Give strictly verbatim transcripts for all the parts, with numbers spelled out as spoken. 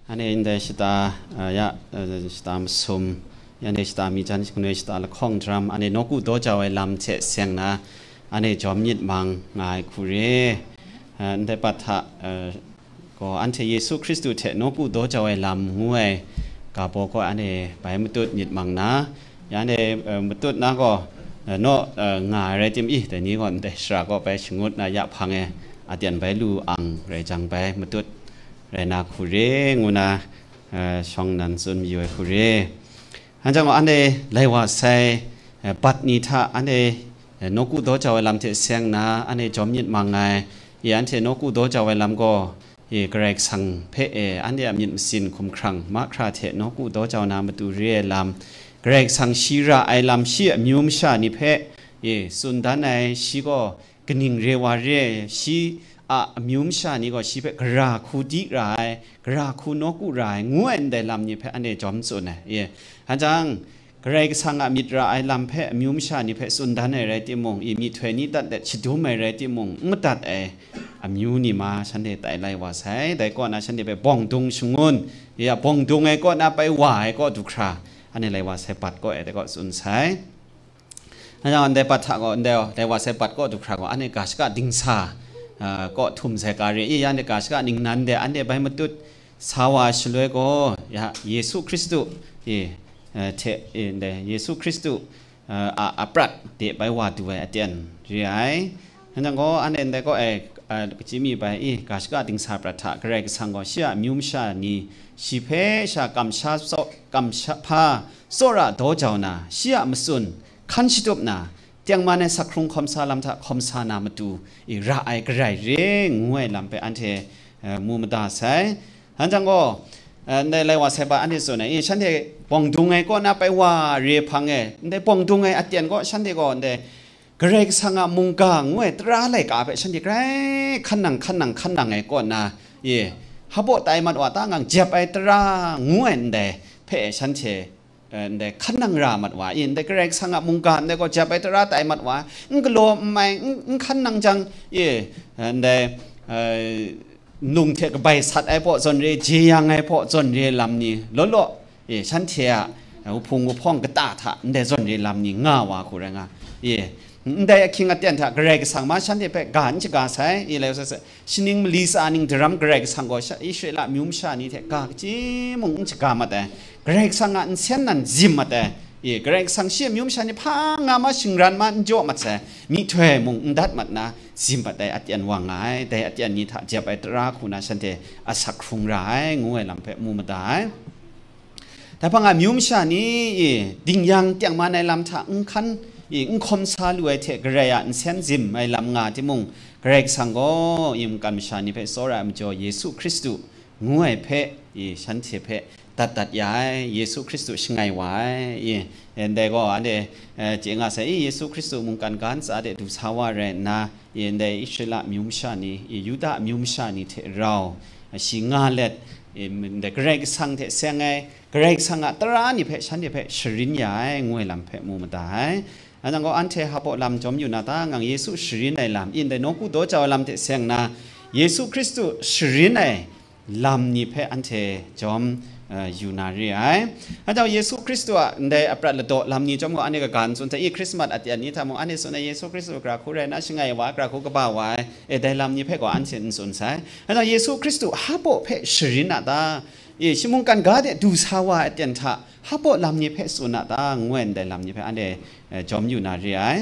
Anhte ndai shata, a, ya, a, shata masum, ya ndai shata mi jan shangun ai shata lahkawng daram, anhte nawku daw jau ai lam hte seng na, anhte jawm myit mang nga ai hku re. A, ndai pat hta, a, gaw anhte Yesu Hkristu hte nawku daw jau ai lam ngu ai ga baw gaw anhte bai matut myit mang na, ya anhte, a, matut na gaw, a, naw, a, nga ai rai tim i, dai ni gaw ndai shara gaw bai shangut na ya hpang e, a tyan bai lu ang rai jang bai matut rai na hku re, ngu na, eh, shawng nnan tsun mayu ai hku re. Hkan jang gaw, anhte lai wa sai, eh, bat ni hta anhte, eh, nawku daw jau ai lam hte seng na, anhte jawm myit mang ai, i anhte nawku daw jau ai lam gaw, i Karai Kasang hpe, e, anhte a myit masin hkumhkrang mahkra hte nawku daw jau na matu re ai lam, Karai Kasang shi ra ai lam, shi amyu masha ni hpe, i tsun dan ai, shi gaw kaning re wa re, shi a amyu masha ni gaw shi hpe gara hku di ra ai, gara hku nawku ra ai, ngu ai ndai lam ni hpe anhte jawm tsun ai. Ye, hkan jang, Karai Kasang a myit ra ai lam hpe amyu masha ni hpe tsun dan ai rai timung, i myihtoi ni dat let shadum ai rai timung, n madat ai amyu ni ma shanhte tai lai wa sai. Dai kaw na shanhte hpe bawng dung shangun, ya, bawng dung ai kaw na pai wa ai kaw du hkra, anhte lai wa sai bat kaw e, dai kaw tsun sai. Hkan jang, ndai bat hta gaw, ndai, dai wa sai bat kaw du hkra gaw, anhte ga shaka dingsa, a, kaw htum sai ga re i, ya anhte ga shaka ningnan de, anhte bai matut sa wa shaloi gaw, ya, Yesu Hkristu, e, e, hte, e, ndai, Yesu Hkristu, e, a, a prat de bai wa du ai aten re ai. Hkan jang gaw, anhte ndai kaw e, a, kachyi mi bai i, ga shaka dingsa prat hta, Karai Kasang gaw shi a amyu masha ni, shi hpe sha kamsha tsaw, kamsha hpa tsawra daw jau na, shi a matsun, hkan shatup na, tengman ai sak hkrung hkawm sa lam hta hkawm sa na matu, i ra ai garai re ngu ai lam hpe anhte, eh, mu mada sai. Hkan jang gaw, eh, ndai lai wa sai ba anhte tsun ai, i, shanhte bawng dung ai kaw na pai wa re hpang e, ndai bawng dung ai aten gaw shanhte gaw ndai Karai Kasang a mungga ngu ai tara laika hpe shanhte grai hkan nang, hkan nang, hkan nang ai kaw na, i, hpaw tai mat wa ta ngang jep ai tara ngu ai ndai hpe shanhte, eh, ndai hkan nang ra mat wa i, ndai Karai Kasang a mungga ndai gaw jep ai tara tai mat wa, n galaw n mai, n, n hkan nang jang i, eh, ndai, eh, nung hte kabai sat ai hpaw zawn re, jeyang ai hpaw zawn re lam ni law law, i, shanhte a, eh, wuhpung wuhpawng kata hta ndai zawn re lam ni nga wa hku rai nga, i, ndai ahkying aten hta Karai Kasang ma shanhte hpe ga n shaga sai, i, lai sa, sa, shaning mali tsa ning daram Karai Kasang gaw sha-, Israela myu masha ni hte ga kaji mung n shaga mat ai, Karai Kasang a nsen nan zim mat ai, i, Karai Kasang shi a myu masha ni hpa nga ma shingran ma n jaw mat sai, myihtoi mung n dat mat na, zim mat ai aten wa nga ai, dai aten ni hta jep ai tara hku na shanhte asak hkrung ra ai, ngu ai lam hpe mu mada ai. Dai hpang a myu masha ni, i, dingyang tengman ai lam hta n hkan, i, n hkawm sa lu ai hte Karai a nsen zim ai lam nga timung, Karai Kasang gaw, i, mungkan masha ni hpe tsawra ai majaw Yesu Hkristu ngu ai hpe, i, shanhte hpe dat dat ya ai, Yesu Hkristu shangai wa ai, i, ndai gaw, anhte, eh, chye nga sai, i, Yesu Hkristu mungkan ga ntsa de du sa wa rai nna, i, ndai Israela myu masha ni, i, Yuda myu masha ni hte rau, shi nga let, i, ndai Karai Kasang hte seng ai, Karai Kasang a tara ni hpe shanhte hpe sharin ya ai, ngu ai lam hpe mu mada ai. Anang gaw anhte hpaw lam jawm yu na ta, ngang Yesu sharin ai lam, i, ndai nawku daw jau ai lam hte seng na, Yesu Hkristu sharin ai lam ni hpe anhte jawm, eh, yu na re ai. Anhte Yesu Hkristu a ndai aprat ladaw lam ni chyawm gaw, anhte kaga n tsun hte, i, Hkrismat aten ni hta mung, anhte tsun ai Yesu Hkristu gara hku rai na, shangai wa, gara hku kaba wa ai, e, dai lam ni hpe gaw anhte n tsun sai. Anhte Yesu Hkristu hpaw hpe sharin a ta? E, shi mungkan ga de du sa wa ai aten hta, hpaw lam ni hpe tsun a ta? Ngu ai ndai lam ni hpe anhte, eh, jawm yu na re ai.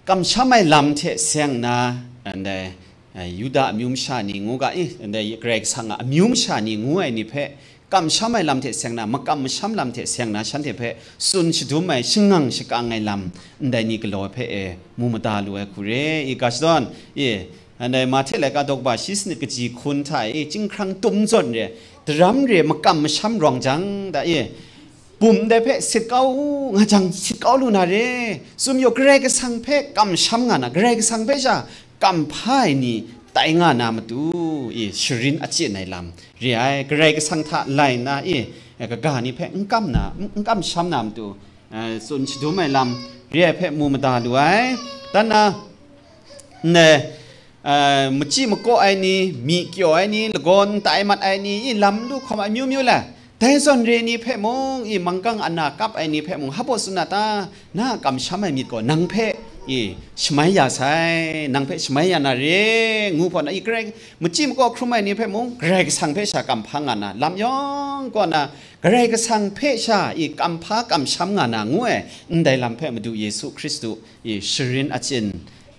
Kamsham ai lam hte seng na, ndai, eh, Yuda amyu masha ni ngu ga, i, ndai Karai Kasang a amyu masha ni ngu ai ni hpe, kamsham ai lam hte seng na, makam masham lam hte seng na, shanhte hpe tsun shadum ai, shangang shakang ai lam, ndai ni galaw hpe e mu mada lu ai hku re, i, ga shadawn, i, ndai Mahte laika daw kaba shi sanit kaji hkun hta e, i, chyinghkrang tum zawn re, daram re, makam masham rawng jang, da, i, bum ndai hpe sit kau u, nga jang sit kau lu na re. Tsun mayu, Karai Kasang hpe kamsham nga na, Karai Kasang hpe sha kamhpa ai ni tai nga na matu, i, sharin achyin ai lam re ai, Karai Kasang hta lai nna, i, kaga ni hpe n kam na, n, n kamsham na matu, eh, tsun shadum ai lam re ai hpe mu mada lu ai. Dan na, n, eh, machyi makaw ai ni, myi kyaw ai ni, lagaw n tai mat ai ni, i lam lu hkawm ai amyu myu le, dai zawn re ni hpe mung, i manggang ana kap ai ni hpe mung, hpa baw tsun na ta, na a kamsham ai myit gaw nang hpe, i, shamai ya sai, nang hpe shamai ya na re, ngu hpaw na, i, Karai, machyi makaw hkrum ai ni hpe mung, Karai Kasang hpe sha kamhpa nga na, lam yawng kaw na, Karai Kasang hpe sha, i, kamhpa kamsham nga na, ngu ai, ndai lam hpe Madu Yesu Hkristu, i, sharin achyin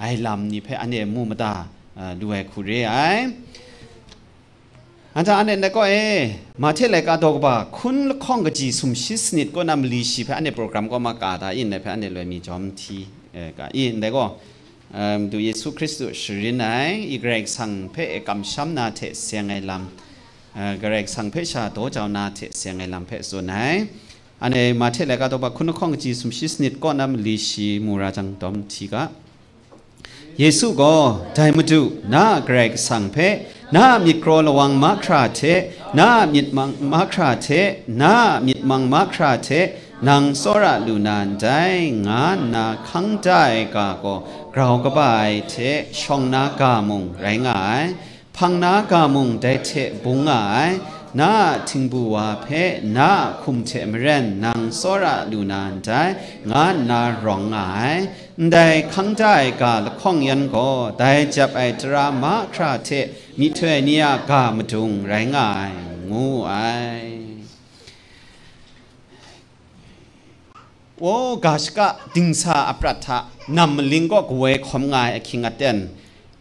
ai lam ni hpe anhte mu mada, a, lu ai hku re ai. Anhte anhte ndai kaw e, Mahte laika daw kaba hkun lahkawng kaji sumshi sanit kaw na mali shi hpe anhte program kaw ma ka da i, ndai hpe anhte loi mi jawm hti, e, ga i, ndai gaw, em, Madu Yesu Hkristu sharin ai, i Karai Kasang hpe e kamsham na hte seng ai lam, e, Karai Kasang hpe sha daw jau na hte seng ai lam hpe tsun ai. Anhte Mahte laika daw kaba hkun lahkawng kaji sumshi sanit kaw na mali shi mu ra jang dawm hti ga. Yesu gaw, "Dai Madu, na a Karai Kasang hpe, na a myit kraw lawang mahkra hte, na a myit mang mahkra hte, na a myit mang mahkra hte, nang tsawra lu na ndai," nga nna hkang da ai ga gaw grau kaba ai hte shawng na ga mung rai nga ai. Hpang na ga mung dai hte bung nga ai, na a htingbu wa hpe na a hkum hte maren nang tsawra lu na ndai, nga nna rawng nga ai. Ndai hkang da ai ga lahkawng yan gaw dai jep ai tara mahkra hte myihtoi ni a ga madung rai nga ai, ngu ai. O, ga shaka dingsa a prat hta nam maling kaw kawoi hkawm nga ai ahkying aten,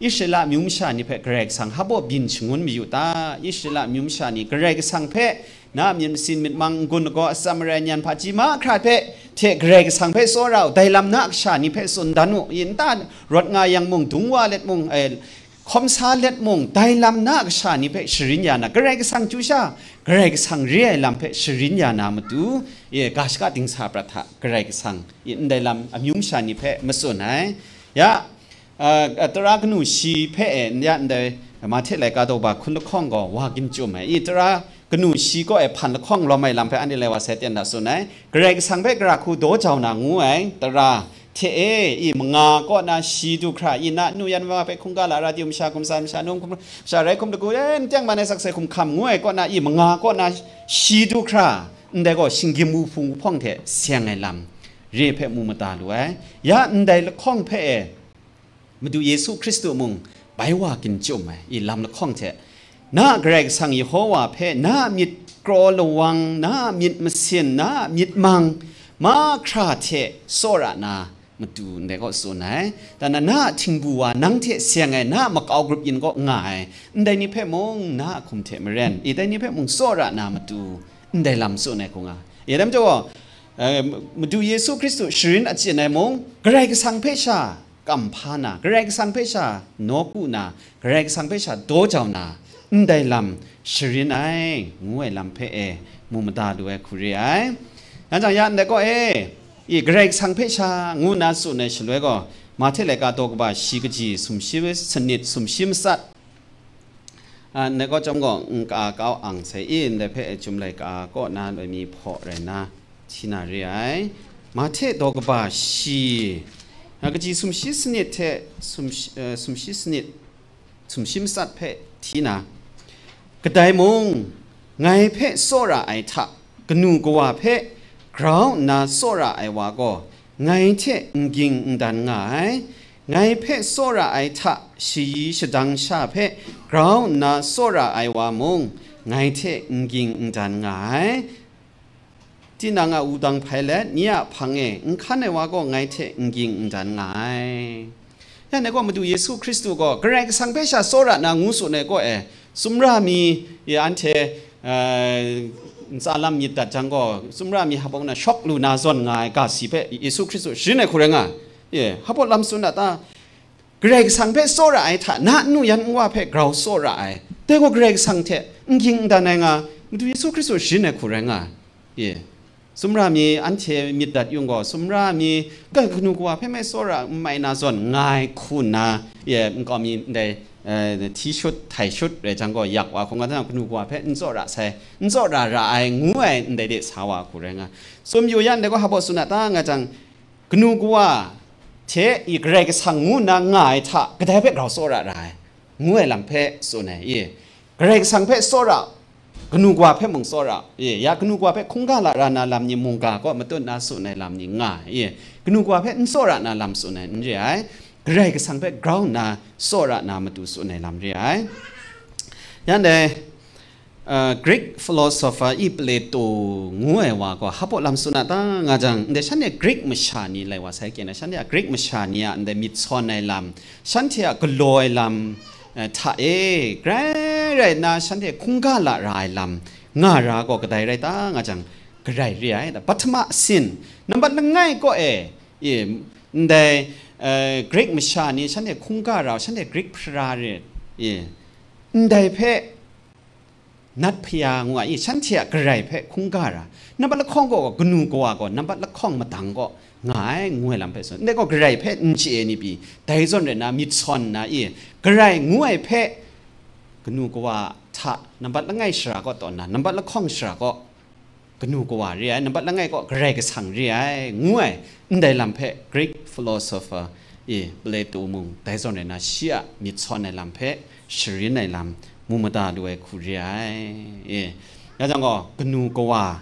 Israela amyu masha ni hpe Karai Kasang hpa baw byin shangun mayu ta? Israela amyu masha ni Karai Kasang hpe, na a myit masin myit mang n-gun lagaw atsam marai nyan hpaji mahkra hpe hte Karai Kasang hpe tsawra u, dai lam na a kasha ni hpe tsun dan u, i nta rawt nga yang mung, dung wa let mung, eh, hkawm sa let mung, dai lam na a kasha ni hpe sharin ya na, Karai Kasang chyu sha, Karai Kasang re ai lam hpe sharin ya na matu, e, ga shaka dingsa prat hta Karai Kasang, i, ndai lam amyu masha ni hpe matsun ai. Ya, a, a, tara kanu shi hpe, e, ya ndai Mahte laika daw ba hkun lahkawng gaw wa ginchum ai. I, tara kanu shi kaw e hpan lahkawng lawm ai lam hpe anhte lai wa sai ten da tsun ai. Karai Kasang hpe gara hku daw jau na ngu ai tara hte e, i, manga kaw na shi du hkra, i, na nu yan wa hpe hkungga lara di masha, hkum san masha, num hkum masha, rai hkum lagu, e, n teng man ai sakse hkum hkam ngu ai kaw na, i, manga kaw na shi du hkra, ndai gaw shinggyim wuhpung wuhpawng hte seng ai lam re hpe mu mada lu ai. Ya ndai lahkawng hpe e, Madu Yesu Hkristu mung bai wa ginchum ai, i lam lahkawng hte, na a Karai Kasang Yehowa hpe na a myit kraw lawang, na a myit masin, na a myit mang, mahkra hte tsawra na matu ndai kaw tsun ai. Dan na, na a htingbu wa nang hte seng ai, na a makau grup yin kaw nga ai, ndai ni hpe mung na a hkum hte maren, i dai ni hpe mung tsawra na matu, ndai lam tsun ai hku nga. I dai majaw, eh, Madu Yesu Hkristu sharin achyin ai mung, Karai Kasang hpe sha kamhpa na, Karai Kasang hpe sha nawku na, Karai Kasang hpe sha daw jau na, ndai lam sharin ai, ngu ai lam hpe e mu mada lu ai hku re ai. Yang jang ya ndai kaw e, i Karai Kasang hpe sha ngu na tsun ai shaloi gaw, Mahte laika daw kaba shi kaji sumshi sanit sumshi matsat, a, ndai kaw chyawm gaw, n ka kau ang sai i, ndai hpe e chyum laika kaw na loi mi hpaw rai na, hti na re ai. Mahte daw kaba shi, a, kaji sumshi sanit hte sumshi, eh, sumshi sanit, sumshi matsat hpe hti na, kadai mung, ngai hpe tsawra ai hta, kanu kawa hpe grau nna tsawra ai wa gaw, ngai hte n ging n dan nga ai. Ngai hpe tsawra ai hta shayi shadang sha hpe grau nna tsawra ai wa mung, ngai hte n ging n dan nga ai. Tinang a wudang hpai let, nye a hpang e n hkan ai wa gaw ngai hte n ging n dan nga ai. Ya ndai gaw Madu Yesu Hkristu gaw Karai Kasang hpe sha tsawra na ngu tsun ai kaw e, sumra mi, ya anhte, eh, ntsa lam myit dat jang gaw, sumra mi hpa na shawk lu na zawn nga ai ga si hpe Yesu Hkristu sharin ai hku rai nga ai. Ye, hpa lam tsun dat ta? Karai Kasang hpe tsawra ai hta, na nu yan nwa hpe grau tsawra ai. Dai gaw Karai Kasang hte n ging n dan ai nga, Madu Yesu Hkristu sharin ai hku rai nga ai. Ye. Sumra mi anhte myit dat yung gaw, sumra mi, ka-, kanu kawa hpe mai tsawra n mai na zawn, nga ai hku nna, ye, nkau mi ndai, eh, hti shut, htai shut rai jang gaw, yak wa hkungga hta kanu kawa hpe n tsawra sai, n tsawra ra ai, ngu ai ndai de sa wa hku rai nga. Tsun yu yan, dai gaw hpa tsun a ta nga jang, kanu kawa hte i Karai Kasang ngu nna nga ai hta, kadai hpe grau tsawra ra ai? ngu ai lam hpe tsun ai, i, Karai Kasang hpe tsawra, kanu kawa hpe mung tsawra, i, ya kanu kawa hpe hkungga lara na lam ni mungga kaw matut na tsun ai lam ni nga, i, kanu kawa hpe n tsawra na lam tsun ai n re ai, Karai Kasang hpe grau nna tsawra na matu tsun ai lam re ai. Yan dai, uh, Greek philosopher i Plato ngu ai wa gaw hpaw lam tsun a ta nga jang, ndai shanhte Greek masha ni lai wa sai kyen ai, shanhte a Greek masha ni a ndai myit sawn ai lam, shanhte a galaw ai lam, eh, hta e, grai rai nna shanhte hkungga lara ai lam nga ra gaw kadai rai ta nga jang, Karai re ai, pahtama sin, nambat langai kaw e, i, ndai, eh, Greek masha ni shanhte hkungga ra, shanhte Greek hpara re, i, ndai hpe nat hpaya ngu ai, shanhte a Karai hpe hkungga ra, nambat lahkawng gaw kanu kawa gaw nambat lahkawng madang gaw nga ai, ngu ai lam hpe tsun. Ndai gaw Karai hpe n chye ai ni pyi, dai zawn rai nna myit sawn nna, i, Karai ngu ai hpe kanu kawa hta nambat langai shara kaw tawn na, nambat lahkawng shara kaw kanu kawa re ai, nambat langai kaw Karai Kasang re ai, ngu ai, ndai lam hpe Greek philosopher, i, Plato mung dai zawn rai nna shi a myit sawn ai lam hpe sharin ai lam mu mada lu ai hku re ai, i. Ya jang gaw, kanu kawa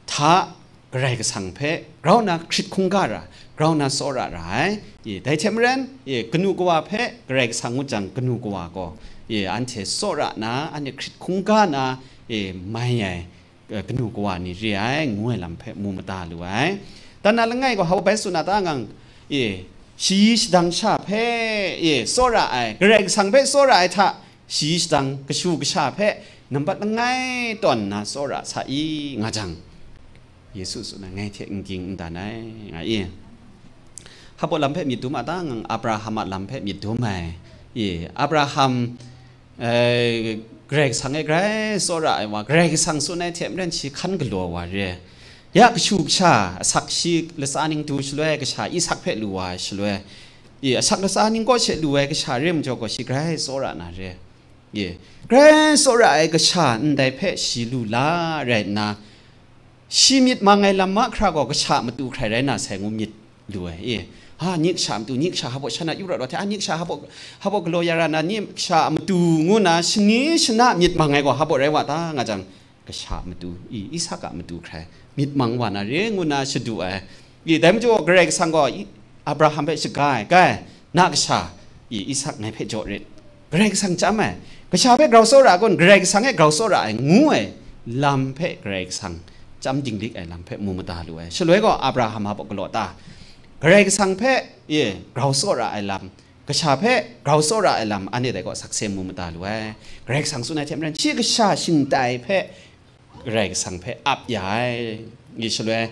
hta Karai Kasang hpe grau nna hkrit hkungga ra, grau nna tsawra ra ai, i, dai hte maren, i, kanu kawa hpe Karai Kasang ngut jang, kanu kawa gaw, i, anhte tsawra nna, anhte hkrit hkungga nna, i, mai ai, eh, kanu kawa ni re ai, ngu ai lam hpe mu mada lu ai. Dan na langai gaw hpaw bai tsun na ta ngang, e, shayi shadang sha hpe, e, tsawra ai, Karai Kasang hpe tsawra ai hta, shayi shadang kashu kasha hpe nambat langai tawn nna tsawra sa i, nga jang, Yesu tsun ai, ngai hte n ging n dan ai, nga i. Hpaw lam hpe myit dum a ta ngang, Abraham a lam hpe myit dum ai, e, Abraham, eh, Karai Kasang e grai tsawra ai wa, Karai Kasang tsun ai hte maren shi hkan galaw wa re. Ya kashu kasha, asak shi latsa ning du shaloi, kasha Isak hpe lu wa ai shaloi, i, asak latsa ning kaw she lu ai kasha re majaw gaw, shi grai tsawra na re. I, grai tsawra ai kasha ndai hpe shi lu la rai nna, shi myit mang ai lam mahkra gaw kasha a matu hkrai rai na sai ngu myit lu ai, e, a, nyi kasha a matu, nyi kasha hpaw shan a yu rawt wa hte, a, nyi kasha hpaw, hpaw galaw ya ra na, nyi kasha a matu ngu na shani shana myit mang ai gaw hpaw rai wa ta nga jang, kasha a matu, i, Isak a matu hkrai myit mang wa na re ngu na shadu ai. I, dai majaw Karai Kasang gaw, i, Abraham hpe shaga ai, kai, na kasha, i, Isak ngai hpe jaw rit. Karai Kasang chyam ai, kasha hpe grau tsawra ai kun, Karai Kasang e grau tsawra ai, ngu ai lam hpe Karai Kasang chyam dinglik ai lam hpe mu mada lu ai. Shaloi gaw Abraham a baw galaw ta, Karai Kasang hpe, e, grau tsawra ai lam, kasha hpe grau tsawra ai lam, anhte dai gaw sakse mu mada lu ai. Karai Kasang tsun ai hte maren, shi kasha shingtai hpe Karai Kasang hpe ap ya ai. I, shaloi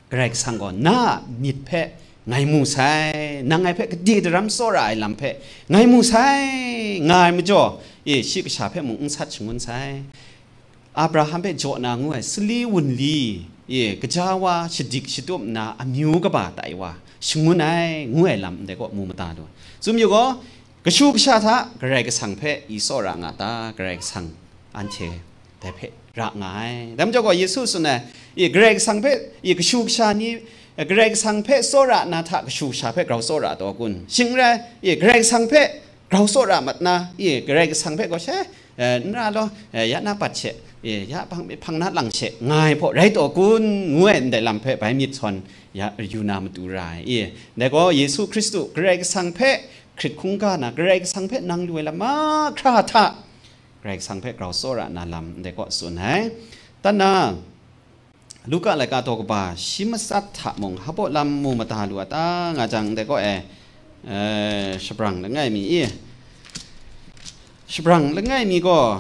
Karai Kasang gaw, na a myit hpe ngai mu sai, nang ngai hpe gade daram tsawra ai lam hpe ngai mu sai, nga ai majaw, e, shi kasha hpe mung n sat shangun sai. Abraham hpe jaw na ngu ai sali wunli, e, gaja wa shadik shatum nna amyu kaba tai wa shangun ai, ngu ai lam ndai kaw mu mada lu. Tsun yu gaw, kashu kasha hta Karai Kasang hpe i tsawra nga ta, Karai Kasang anhte dai hpe ra nga ai. Dai majaw gaw Yesu tsun ai, i, Karai Kasang hpe, i, kashu kasha ni, e, Karai Kasang hpe tsawra na hta kashu kasha hpe grau tsawra taw kun? Shing rai, i, Karai Kasang hpe grau tsawra mat na, i, Karai Kasang hpe gaw she, e, n ra law, e, ya na pat she, e, ya hpang, hpang na lang she, nga ai hpaw rai taw kun? Ngu ai ndai lam hpe bai myit sawn ya yu na matu ra ai, i. Dai gaw Yesu Hkristu Karai Kasang hpe hkrit hkungga na, Karai Kasang hpe nang lu ai lam mahkra hta, Karai Kasang hpe grau tsawra na lam ndai kaw tsun ai. Dan na, Luka laika daw kaba shi matsat hta mung hpaw lam mu mada lu a ta nga jang, ndai kaw e, e, shabrang langai mi i, shabrang langai mi gaw,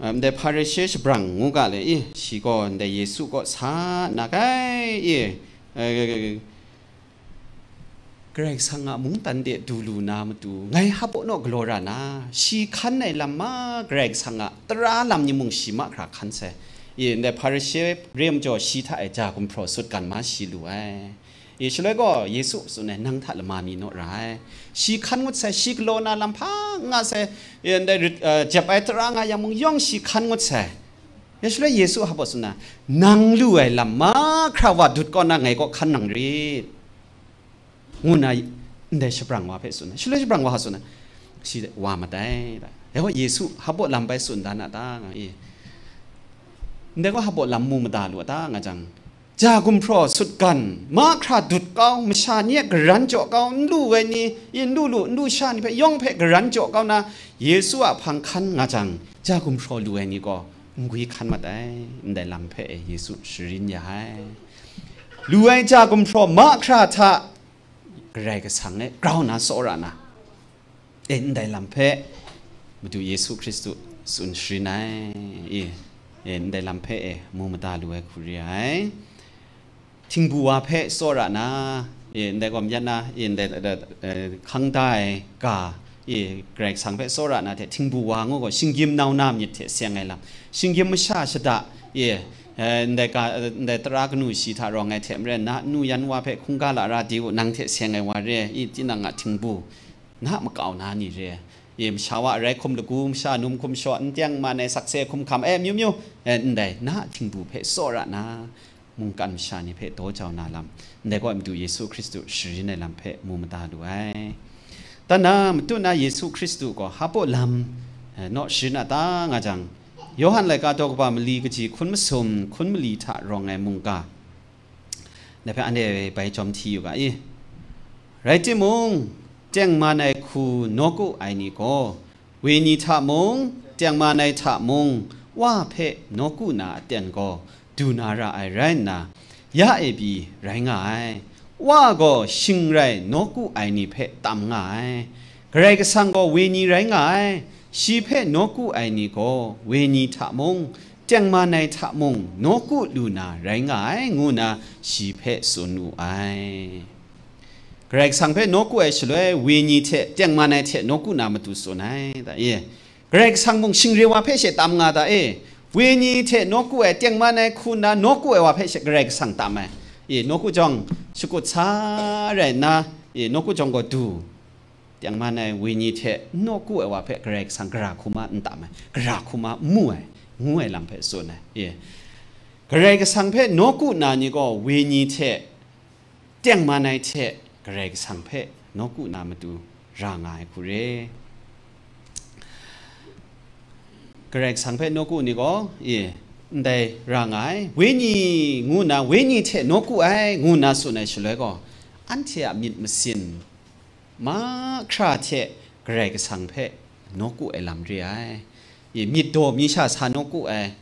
e, ndai Hparishe shabrang ngu ga le i, shi gaw ndai Yesu kaw sa nna, kai i, e, Karai Kasang a mungdan de du lu na matu, ngai hpaw naw galaw ra na, shi hkan ai lam ma, Karai Kasang a tara lam ni mung shi mahkra hkan sai. I, ndai Hparishe re majaw shi hta e ja gumhpraw sut gan ma shi lu ai. I, shaloi gaw Yesu tsun ai, nang hta lama mi naw ra ai. Shi hkan ngut sai, shi galaw na lam hpa nga sai, i, ndai rit, eh, jep ai tara nga yang mung yawng shi hkan ngut sai. Ya shaloi Yesu hpaw tsun na, nang lu ai lam mahkra wa dut kaw na ngai kaw hkan nang rit, ngu na ndai shabrang wa hpe tsun ai. Shaloi shabrang wa tsun ai, shi wa matai, da. Dai gaw Yesu hpaw lam bai tsun dan a ta, nga i. Ndai gaw hpaw lam mu mada lu a ta, nga jang, ja gumhpraw sutgan, mahkra dut kau, masha ni e garan jaw kau, n lu ai ni, i n lu lu, n lu sha ni hpe, yawng hpe garan jaw kau na, Yesu a hpang hkan nga jang, ja gumhpraw lu ai ni gaw, n gwi hkan mat ai, ndai lam hpe e Yesu sharin ya ai. Lu ai ja gumhpraw mahkra hta, Karai Kasang e grau na tsawra na, e, ndai lam hpe Madu Yesu Hkristu tsun sharin ai, e, e, ndai lam hpe, e, mu mada lu ai hku re ai. Htingbu wa hpe tsawra na, e, ndai gawm yan na, e, ndai, e, e, hkang da ai ga, e, Karai Kasang hpe tsawra na hte htingbu wa ngu gaw, shinggyim nau na myit hte seng ai lam, shinggyim masha shada, e, e, ndai ga, e, ndai tara kanu shi hta rawng ai hte maren, na nu yan wa hpe hkungga lara di u, nang hte seng ai wa re, i, tinang a htingbu, na makau na ni re, e, masha wa arai hkum lagu, masha num hkum shaw, n teng man ai sakse hkum hkam, e, myu myu, e, ndai, na htingbu hpe tsawra na, mungkan masha ni hpe daw jau na lam, ndai gaw Madu Yesu Hkristu sharin ai lam hpe mu mada lu ai. Dan na, matu na Yesu Hkristu gaw hpaw lam, e, naw sharin a ta, nga jang, Yawhan laika daw kaba mali kaji hkun masum, hkun mali hta rawng ai mungga, dai hpe anhte bai jawm hti yu ga i. Rai timung, tengman ai hku nawku ai ni gaw, wenyi hta mung, tengman ai hta mung, Wa hpe nawku na aten gaw du na ra ai rai nna, ya e pyi rai nga ai. Wa gaw shing rai nawku ai ni hpe tam nga ai. Karai Kasang gaw wenyi rai nga ai. Shi hpe nawku ai ni gaw wenyi hta mung, tengman ai hta mung nawku lu na rai nga ai, ngu nna shi hpe tsun wu ai. Karai Kasang hpe nawku ai shaloi, wenyi hte tengman ai hte nawku na matu tsun ai, da e. Karai Kasang mung shingre wa hpe she tam nga da e. Wenyi hte nawku ai, tengman ai hku nna nawku ai wa hpe she Karai Kasang tam ai. E, nawku jawng shakut sa rai nna, e, nawku jawng gaw du. Tengman ai wenyi hte n nawku ai wa hpe Karai Kasang gara hkrum a n tam ai, gara hkrum a n mu ai, ngu ai lam hpe tsun ai. E, Karai Kasang hpe nawku na ni gaw wenyi hte tengman ai hte Karai Kasang hpe nawku na matu ra nga ai hku re. Karai Kasang hpe nawku ni gaw, e, ndai ra nga ai, wenyi ngu nna, wenyi hte nawku ai, ngu nna tsun ai shaloi gaw, anhte a myit masin mahkra hte Karai Kasang hpe nawku ai lam re ai. E, myit daw mi sha sa nawku ai.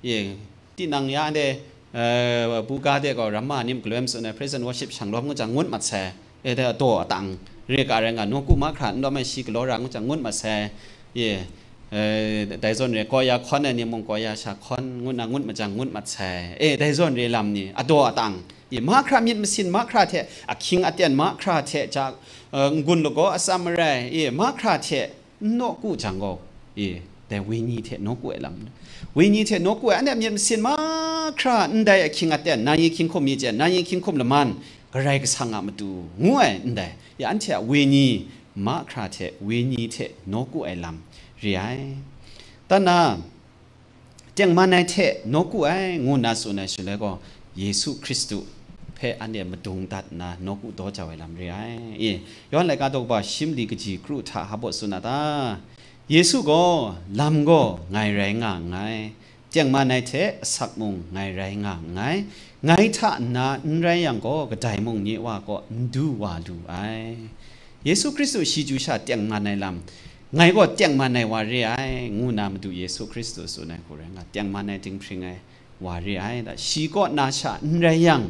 E, tinang ya de, e, buga de gaw ramma ni makaloi ma tsun ai, praise and worship shang lawm ngu jang ngut mat sai. E, dai ataw atang re ga rai nga, nawku mahkra n lawm ai shi galaw ra ngu jang ngut mat sai. E, e, dai zawn re, kawya hkawn ai ni mung kawya sha hkawn ngu nna ngut majang ngut mat sai. E, dai zawn re lam ni, ataw atang. E, mahkra myit masin mahkra hte, ahkying aten mahkra hte, ja, e, n-gun lagaw atsam marai, e, mahkra hte n nawku jang gaw, e, dai wenyi hte nawku ai lam, wenyi hte nawku ai, anhte myit masin mahkra ndai ahkying aten, nang yi hkying hkum mi chyen, nang yi hkying hkum laman, Karai Kasang a matu ngu ai ndai, ya anhte a wenyi mahkra hte wenyi hte nawku ai lam re ai. Dan na, tengman ai hte nawku ai, ngu nna tsun ai shaloi gaw, Yesu Hkristu hpe anhte madung dat nna nawku daw jau ai lam re ai. E, Yawhan laika daw kaba shi mali kaji kru hta hpaw tsun a ta? Yesu gaw lam gaw ngai rai nga nngai, tengman ai hte asak mung ngai rai nga nngai, ngai hta nna n rai yang gaw, kadai mung nye Wa kaw n du wa lu ai. Yesu Hkristu shi chyu sha tengman ai lam, ngai gaw tengman ai wa re ai, ngu nna Madu Yesu Hkristu tsun ai hku rai nga, tengman ai dinghpring ai wa re ai, da, shi kaw na sha n rai yang,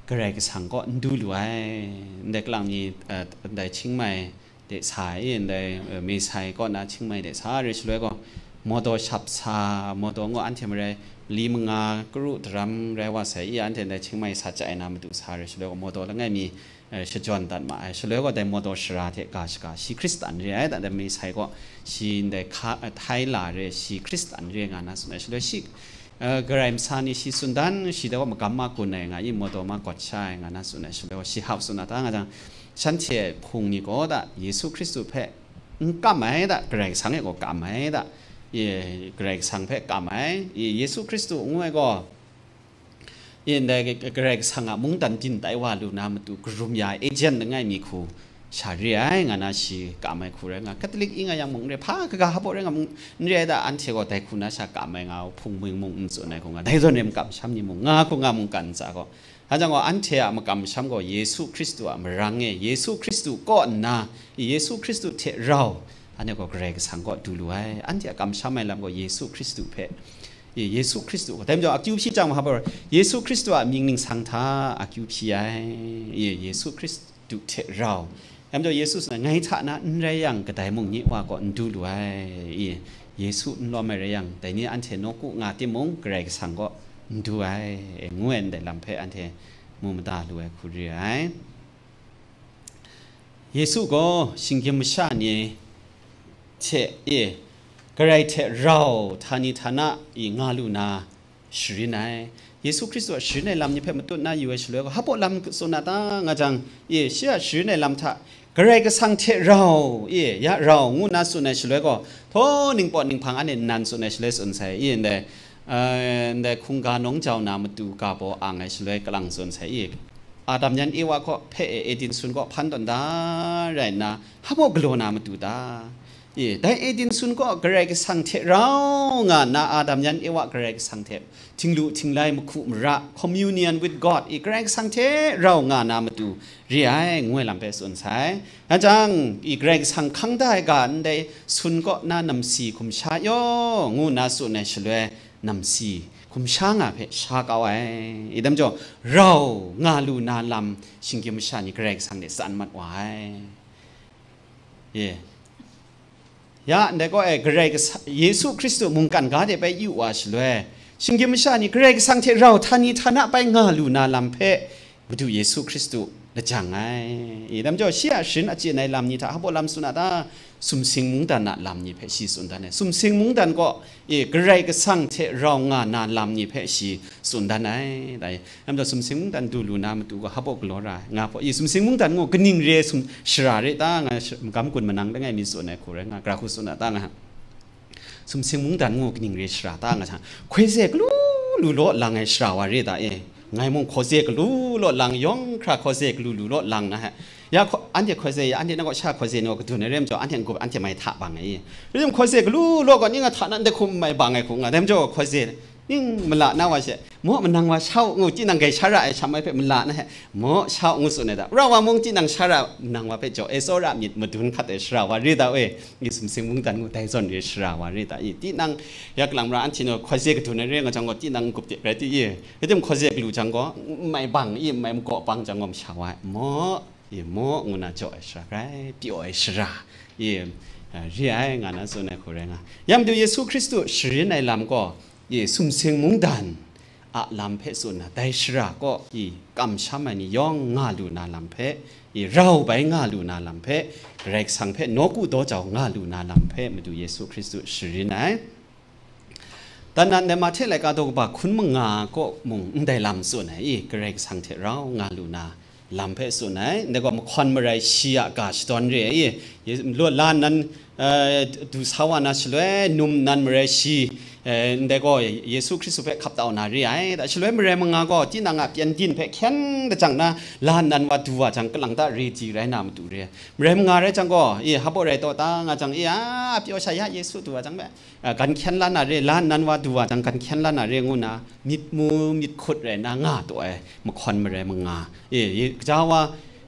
Karai Kasang kaw n du lu ai, ndai kalang mi, eh, ndai Chiang Mai de sa ai, ndai, eh, Mei Sai kaw na Chiang Mai de sa re shaloi gaw, motor shap sa, motor ngu anhte marai, li manga kru daram rai wa sai, i anhte ndai Chiang Mai sa chye ai na matu sa re shaloi gaw, motor langai mi, eh, shajawng dat ma ai. Shaloi gaw dai motor shara hte ga shaga, shi Hkristan re ai, da, dai Mei Sai gaw shi ndai hka, eh, Thai la re, shi Hkristan re nga na tsun ai. Shaloi shi, eh, Karai masa ni shi tsun dan, shi dai gaw magam ma gun ai nga i, motor ma gawt sha ai nga na tsun ai. Shaloi gaw shi hap tsun a ta nga jang, shanhte hpung ni gaw da Yesu Hkristu hpe n kam ai da, Karai Kasang e gaw kam ai da, ye, Karai Kasang hpe kam ai, ye, Yesu Hkristu ngu ai gaw, Yin dai Karai Kasang a mungdan byin tai wa lu na matu karum ya ai agent langai mi hku sha re ai, nga na shi kam ai hku rai nga. Catholic i nga yang mung n re, hpa kaga hpa rai nga mung n re ai da, anhte gaw dai hku na sha kam ai nga, hpung mung mung n tsun ai hku nga, dai zawn re makam sham ni mung nga hku nga mungkan ntsa gaw. Hpa jang gaw, anhte a makam sham gaw Yesu Hkristu a marang e, Yesu Hkristu kaw nna, Yesu Hkristu hte rau, anhte gaw Karai Kasang kaw du lu ai. Anhte a kamsham ai lam gaw Yesu Hkristu hpe, Ye-, Yesu Hkristu, dai majaw akyu hpyi chyang ma hpa, Yesu Hkristu a mying ningsang hta akyu hpyi ai, ye, Yesu Hkristu hte rau. Dai majaw Yesu tsun ai, "Ngai hta na n rai yang, kadai mung nye Wa kaw n du lu ai," ye, Yesu n lawm ai rai yang, dai ni anhte nawku nga timung, Karai Kasang kaw n du ai, ngu ai ndai lam hpe anhte mu mada lu ai hku re ai. Yesu gaw shinggyim masha ni hte e, Karai hte rau htani htana e nga lu na sharin ai. Yesu Hkristu a sharin ai lam ni hpe matut na yu ai shaloi gaw, hpa lam tsun na ta nga jang, e, shi a sharin ai lam hta Karai Kasang hte rau, e, ya rau ngu na tsun ai shaloi gaw, htaw ningpawt ninghpang anhte nnan tsun ai shaloi tsun sai, e, ndai, eh, ndai hkungga nawng jau na matu ga baw ang ai shaloi kalang tsun sai, e, Adam yan Ewa kaw hpe e, Eden sun kaw hpan tawn da rai nna, hpa galaw na matu ta? E, dai Eden sun kaw Karai Kasang hte rau nga nna, Adam yan Ewa Karai Kasang hte htinglu htinglai, mahku mara, communion with God, e, Karai Kasang hte rau nga na matu re ai, ngu ai lam hpe tsun sai. Nga jang, e, Karai Kasang hkang da ai ga ndai sun kaw na namsi hkum sha yaw, ngu nna tsun ai shaloi, namsi hkum sha nga hpe sha kau ai. E, dai majaw, rau nga lu na lam shinggyim masha ni Karai Kasang de tsan mat wa ai. Ye. Ya, ndai gaw e, Karai Kasa-, Yesu Hkristu mungkan ga de bai yu wa shaloi, shinggyim masha ni Karai Kasang hte rau htani htana bai nga lu na lam hpe, Madu Yesu Hkristu lajang ai. E, dai majaw, shi a sharin achyin ai lam ni hta hpa lam tsun a ta? Sumsing mungdan a lam ni hpe shi tsun dan ai. Sumsing mungdan gaw, e, Karai Kasang hte rau nga na lam ni hpe shi tsun dan ai. Dai, dai majaw, sumsing mungdan du lu na matu gaw hpa galaw ra ai, nga hpaw, e, sumsing mungdan ngu kaning re sum, shara re ta, nga sh-, magam gun manang langai mi tsun ai hku rai nga, gara hku tsun a ta nga. Sumsing mungdan ngu kaning re shara ta nga jang, hkoi ze galu lu law lang ai shara wa re ta e. Ngai mung hkoi ze galu law lang, yawng hkra hkoi ze galu lu law lang na he. Ya hko-, anhte hkoi ze, ya anhte na gaw sha hkoi ze ni gaw kadun ai re majaw, anhte n-gup, anhte mai hta bang ai. Rim hkoi ze galu law gaw, ning a hta na ndai hkum mai bang ai hku nga, dai majaw hkoi ze ning mala na wa she, maw manang wa sha u ngu, tinang grai sha ra ai sha mai hpe mala na he, maw sha u ngu tsun ai da. Ra wa mung tinang sha ra, manang wa hpe jaw e tsawra myit madun hkat ai shara wa re ta e. I sumsing mungdan ngu dai zawn re shara wa re ta i? Tinang yak lang mara anhte naw hkoi ze kadun ai re nga jang gaw, tinang n-gup de rai ti i? Rai tim hkoi ze galu jang gaw, n mai bang i, n mai magaw bang jang gaw masha wa ai, maw, i, maw, ngu na jaw ai shara rai, pyaw ai shara, i, a, re ai, nga na tsun ai hku rai nga. Ya Madu Yesu Hkristu sharin ai lam gaw, i, sumsing mungdan a lam hpe tsun na, dai shara kaw, i, kamsham ai ni yawng nga lu na lam hpe, i, rau bai nga lu na lam hpe, Karai Kasang hpe nawku daw jau nga lu na lam hpe Madu Yesu Hkristu sharin ai. Dan nan dai Mahte laika daw kaba hkun manga kaw mung ndai lam tsun ai, i, Karai Kasang hte rau nga lu na lam hpe tsun ai. Ndai gaw mahkawn marai shi a ga shadawn re ai, i, ye-, law, la nnan, eh, du sa wa na shaloi, num nnan marai shi, eh, ndai gaw Yesu Hkristu hpe hkap tau na re ai. Da shaloi marai manga gaw tinang a pyengdin hpe hkyen da jang na, la nnan wa du wa jang, kalang ta re di rai na matu re ai. Marai manga rai jang gaw, i, hpa rai taw ta nga jang, i, a, pyaw sha ya Yesu du wa jang me, a, gan hkyen la na re, la nnan wa du wa jang, gan hkyen la na re ngu na, myit mu myit hkut rai na nga taw ai, mahkawn marai manga. E, e, gaja wa,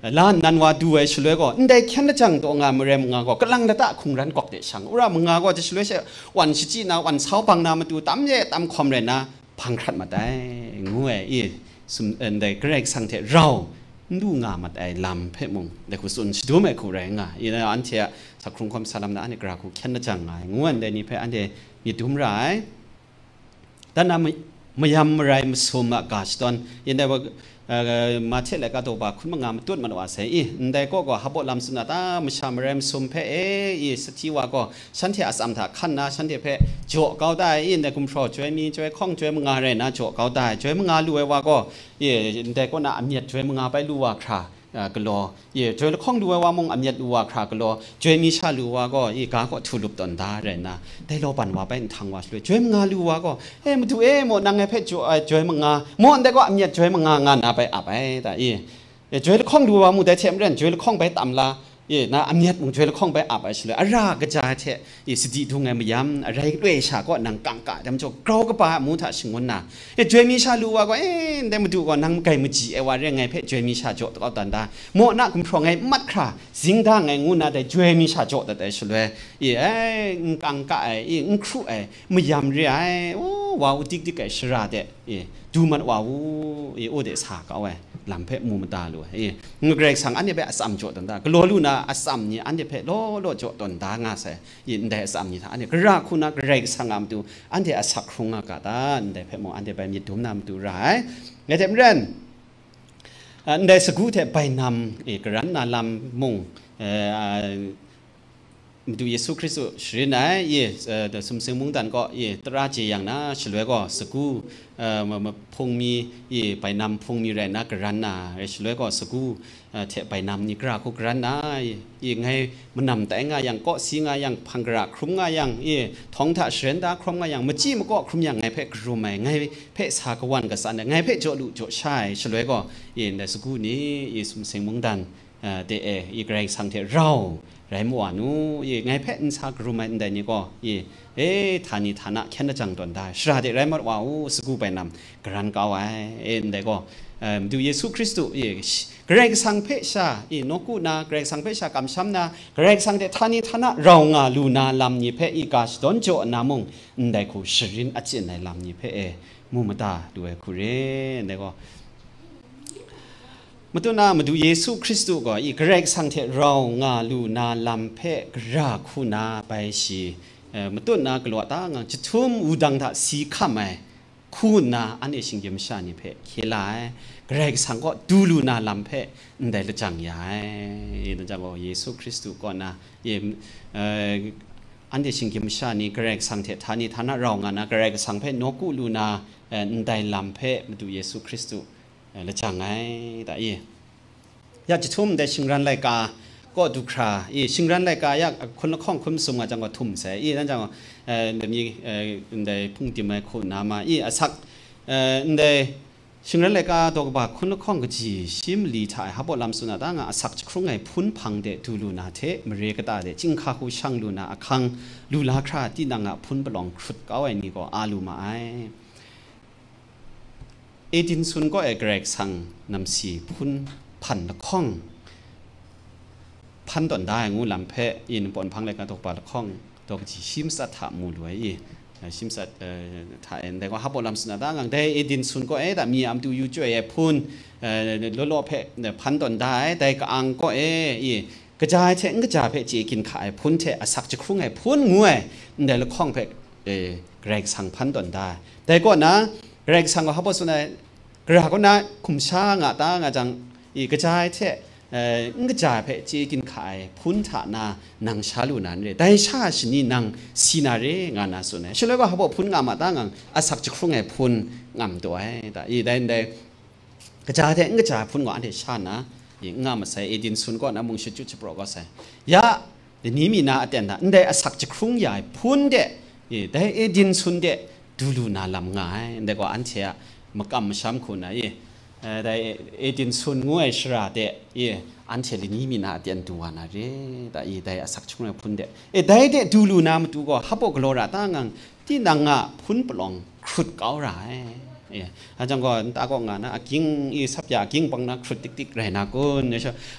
la nnan wa du ai shaloi gaw, ndai hkyen lajang taw nga ai marai manga gaw, kalang lata hkungran gawk de shang, wora manga gaw, dai shaloi she wan shachyi na, wan sau bang na matu, tam ye tam hkawm rai na, hpang hkrat mat ai, ngu ai, i, sum, ndai Karai Kasang hte rau n du nga mat ai lam hpe mung, dai hku tsun shadum ai hku rai nga, i, anhte a sa hkrung hkawm sa lam na, anhte gara hku hkyen lajang nga ai, ngu ai, ndai ni hpe anhte myit dum ra ai. Dan na ma-, mayam marai masum a ga shadawn, yin dai wa, eh, Mahte laika daw ba hkun manga matut mat wa sai i, ndai kaw gaw hpa lam tsun na ta? Masha marai masum hpe e, i, sahti wa gaw shanhte a tsam hta hkan na, shanhte hpe jaw kau da ai, i, ndai gumhpraw joi mi, joi hkawng joi manga rai na jaw kau da ai, joi manga lu ai wa gaw, i, ndai kaw na amyat joi manga bai lu wa hkra, a, galaw, i, joi lahkawng lu ai wa mung amyat lu wa hkra galaw, joi mi sha lu wa gaw, i, ga kaw htu lup tawn da rai nna, dai law ban wa bai nhtang wa shaloi, joi manga lu wa gaw, e, madu e, maw, nang ngai hpe jaw ai joi manga, maw, ndai gaw amyat joi manga nga nna bai ap ai ta, i, e, joi lahkawng lu wa mu dai hte maren, joi lahkawng bai tam la, i, na amyat mung joi lahkawng bai ap ai shaloi, ara kaja ai hte, i, sadi dung ai mayam, arai loi sha kaw nang kangka ai dam jaw, grau kaba ai amu hta shangun na, e, joi mi sha lu wa gaw, e, ndai madu gaw nang magai maji ai wa re, ngai hpe joi mi sha jaw kau dan da, maw na gumhpraw ngai mat hkra, zing da ngai ngu nna dai joi mi sha jaw dat ai shaloi, i, e, n kangka ai, i, n hkru ai, mayam re ai, o, wa u dik dik ai shara de, i, du mat wa u, i, u de sa kau ai lam hpe mu mada lu ai, i, Karai Kasang anhte hpe atsam jaw tawn da, galaw lu na atsam ni anhte hpe law law jaw tawn da nga sai, i, ndai atsam ni hta anhte gara hku na Karai Kasang a matu anhte asak hkrung nga ga ta, ndai hpe mung anhte bai myit dum na matu ra ai. Ngai hte maren, a, ndai sagu hte bainam, i, karan na lam mung, e, a, Madu Yesu Hkristu sharin ai, i, e, sumsing mungdan kaw, i, tara jeyang na shaloi gaw, sagu, e, ma-, ma-, hpung mi, i, bainam hpung mi rai nna karan na, rai shaloi gaw, sagu, e, hte bainam ni gara hku karan na, i, i, ngai manam tai nga yang, kawsi nga yang, hpang gara hkrum nga yang, i, htawng hta sharen da hkrum nga yang, machyi makaw hkrum yang, ngai hpe karum ai, ngai hpe sa kawan katsan ai, ngai hpe jaw lu jaw sha ai, shaloi gaw, i, ndai sagu ni, i, sumsing mungdan, a, de e, i, Karai Kasang hte rau rai ma wa nu, i, ngai hpe n sa karum ai ndai ni gaw, i, e, htani htana hkyen lajang tawn da ai, shara de rai mat wa u, sagu bainam karan kau ai, e, ndai gaw, e, Madu Yesu Hkristu, i, sh-, Karai Kasang hpe sha, i, nawku na, Karai Kasang hpe sha kamsham na, Karai Kasang hte htani htana rau nga lu na lam ni hpe, i, ga shadawn jaw nna mung, ndai hku sharin achyin ai lam ni hpe, e, mu mada lu ai hku re, ndai gaw. Matu na Madu Yesu Hkristu gaw i Karai Kasang hte rau nga lu na lam hpe gara hku na bai shi, eh, matu na galaw ta ngang jahtum wudang hta si hkam ai hku nna anhte shinggyim masha ni hpe hkye la ai, Karai Kasang kaw du lu na lam hpe ndai lajang ya ai. Lajang gaw Yesu Hkristu kaw na, ye, eh, anhte shinggyim masha ni Karai Kasang hte htani htana rau nga na, Karai Kasang hpe nawku lu na, eh, ndai lam hpe Madu Yesu Hkristu eh, lajang ai, ta i. Ya jahtum ndai shingran laika kaw du hkra i, shingran laika ya hkun lahkawng hkun masum nga jang gaw htum sai i, dan jang gaw, eh, ndai mi, eh, ndai hpung tim ai hku na ma i, asak, eh, ndai shingran laika daw kaba hkun lahkawng kaji shi mali hta e hpaw lam tsun a ta nga, asak jahkrung ai hpun hpang de du lu na hte, mare kata de chyinghka hku shang lu na ahkang lu la hkra, tinang a hpun palawng hkrut kau ai ni gaw a lu ma ai. Eden sun kaw e Karai Kasang namsi hpun hpan lahkawng, hpan tawn da ai ngu lam hpe, i, Ningpawt Nhpang laika daw kaba lahkawng, daw kaji shi matsat hta mu lu ai i, eh, shi matsat, eh, hta e, ndai gaw hpaw lam tsun a ta ngang, dai Eden sun kaw e, da mi a matu yu chyoi ai hpun, eh, law law hpe, eh, hpan tawn da ai, dai ka-ang kaw e, i, kaja ai hte n kaja hpe chye kyin hka ai hpun hte asak jahkrung ai hpun ngu ai, ndai lahkawng hpe, e, Karai Kasang hpan tawn da ai. Dai kaw na, Karai Kasang gaw hpaw tsun ai, gara kaw na hkum sha nga ta nga jang, i, kaja ai hte, e, n kaja ai hpe chye kyin hka ai hpun hta na nang sha lu na n re, dai sha shani nang si na re, nga na tsun ai. Shaloi gaw hpaw hpun nga ma ta ngang, asak jahkrung ai hpun ngam taw ai, ta, i, dai ndai, kaja hte n kaja ai hpun gaw anhte sha nna, i, n nga masai, Eden sun kaw na mung shachyu shapraw kau sai. Ya, lani mi na aten hta, ndai asak jahkrung ya ai hpun de, i, dai Eden sun de du lu na lam nga ai, ndai gaw anhte a makam masham hku na, i, eh, dai Eden sun ngu ai shara de, i, anhte lani mi na aten du wa na re, ta, i, dai asak jahkrung ai hpun de, e, dai de du lu na matu gaw hpaw galaw ra ta ngang, tinang a hpun palawng hkrut kau ra ai. Eh, a jang gaw, nta kaw nga na, aging, i, sap ya aging bang na hkrut tik tik rai na kun?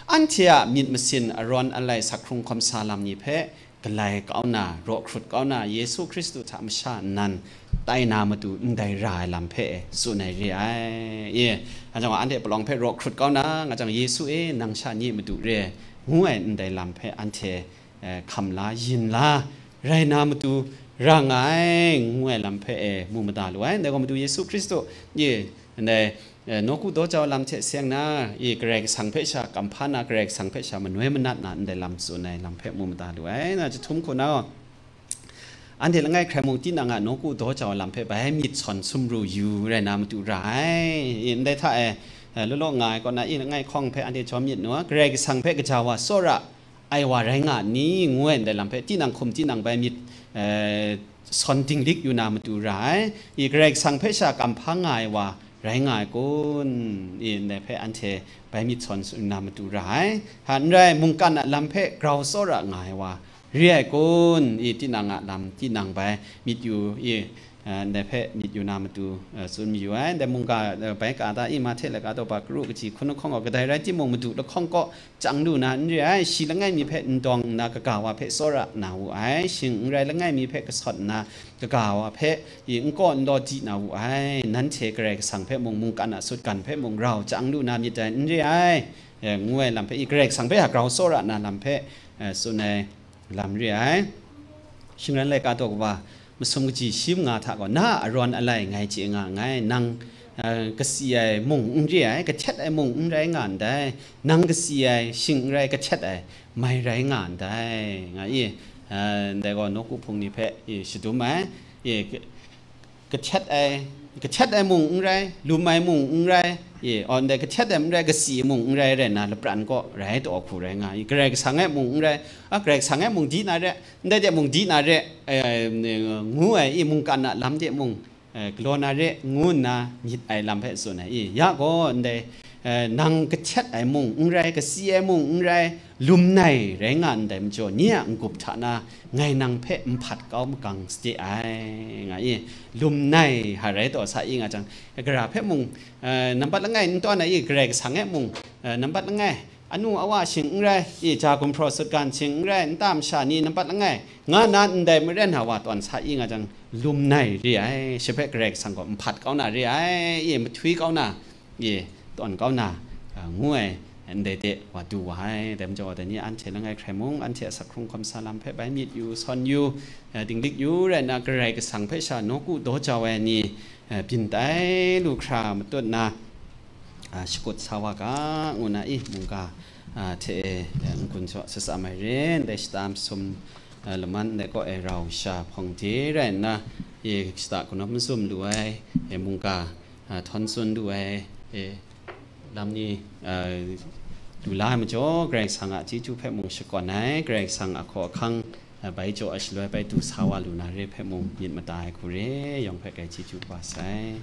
Anhte a myit masin arawn alai sak hkrung hkawm sa lam ni hpe galai kau na, raw hkrut kau na, Yesu Hkristu hta masha nnan tai na matu ndai ra ai lam hpe tsun ai re ai. I, a jang gaw, anhte palawng hpe raw hkrut kau na, nga jang, Yesu e, nang sha ni matu re, ngu ai ndai lam hpe anhte eh, hkam la, yin la, rai na matu ra nga ai, ngu ai lam hpe, eh, mu mada lu ai. Ndai gaw, Madu Yesu Hkristu, i, ndai, eh, nawku daw jau lam hte seng na, i, Karai Kasang hpe sha kamhpa na, Karai Kasang hpe sha manoi manat na, ndai lam tsun ai lam hpe mu mada lu ai. Na jahtum hku na, anhte langai hkrai mung, tinang a nawku daw jau lam hpe bai myit sawn sumru yu rai na matu ra ai. I, ndai hta e, eh, law law nga ai kaw na, i langai hkawng hpe anhte jawm myit nu a, Karai Kasang hpe gaja wa tsawra ai wa rai nga ni, ngu ai ndai lam hpe, tinang hkum tinang bai myit, eh, sawn dinglik yu na matu ra ai. I Karai Kasang hpe sha kamhpa nga ai wa rai nga ai kun? I ndai hpe anhte bai myit sawn yu na matu ra ai. Ha, n rai, mungkan a lam hpe grau tsawra nga ai wa re ai kun? I tinang a lam, tinang bai myit yu, i, eh, ndai hpe myit yu na matu, eh, tsun mayu ai. Ndai mungga, eh, bai ka ta i, Mahte laika daw ba karu kaji hkun lahkawng gaw, kadai rai timung, madu lahkawng kaw chang lu na n re ai. Shi langai mi hpe n dawng nna, kaga wa hpe tsawra na wu ai. Shing n rai langai mi hpe kasawt nna, kaga wa hpe i n kaw n law di na wu ai. Nanhte Karai Kasang hpe mung, mungkan a sutgan hpe mung rau chang lu na myit dai, n re ai, eh, ngu ai lam hpe, i Karai Kasang hpe a grau tsawra na lam hpe, eh, tsun ai lam re ai. Shingran laika daw wa masum kaji shi manga hta gaw, na a arawn alai ngai chye nga nngai, nang, eh, kasi ai mung n re ai, kahtet ai mung n rai nga ndai, nang kasi ai shing n rai, kahtet ai mai rai nga ndai, nga i, eh, ndai gaw nawku hpung ni hpe i shadum ai, i, kahtet ai, kahtet ai mung n rai, lum ai mung n rai, i, aw, ndai kahtet ai n rai, kasi ai mung n rai, rai nna, lapran kaw rai taw hku rai nga i, Karai Kasang e mung n rai, a, Karai Kasang e mung di na re, ndai de mung di na re, eh, ngu ai i, mungkan a lam de mung, eh, galaw na re, ngu nna myit ai lam hpe tsun ai i, ya gaw ndai, eh, nang kahtet ai mung n rai, kasi ai mung n rai, lum nai rai nga ndai majaw, nye a n-gup hta na ngai nang hpe nhpat kau magang sade ai, nga i, lum nai ha rai taw sa i nga jang, gara hpe mung, eh, nambat langai n tawn ai i, Karai Kasang e mung, eh, nambat langai, anu awa shing n rai i, ja gumhpraw sutgan shing n rai, nta masha ni nambat langai nga na ndai maren ha wa tawn sa i nga jang, lum nai re ai, shi hpe Karai Kasang gaw nhpat kau na re ai, i, mahtwi kau na, i, tawn kau na, a, ngu ai, ndai de wa du wa ai. Dai majaw, dai ni anhte langai hkrai mung, anhte a sak hkrung hkawm sa lam hpe bai myit yu, sawn yu, a, dinglik yu rai nna, Karai Kasang hpe sha nawku daw jau ai ni, a, byin tai lu hkra matut nna, a, shakut sa wa ga, ngu na i, mungga, a, hte e, a, n-gun shaw sasa mai re, ndai shata masum, a, laman ndai kaw e rau sha hpawng de rai nna, i, shata kanawm mazum lu ai, e, mungga, a, htawn tsun lu ai, e, lam ni, a, lu la ai majaw, Karai Kasang a chyeju hpe mung shakawn ai, Karai Kasang a hkaw ahkang, a, bai jaw ai shaloi bai du sa wa lu na re hpe mung myit mada ai hku re, yawng hpe grai chyeju kaba sai.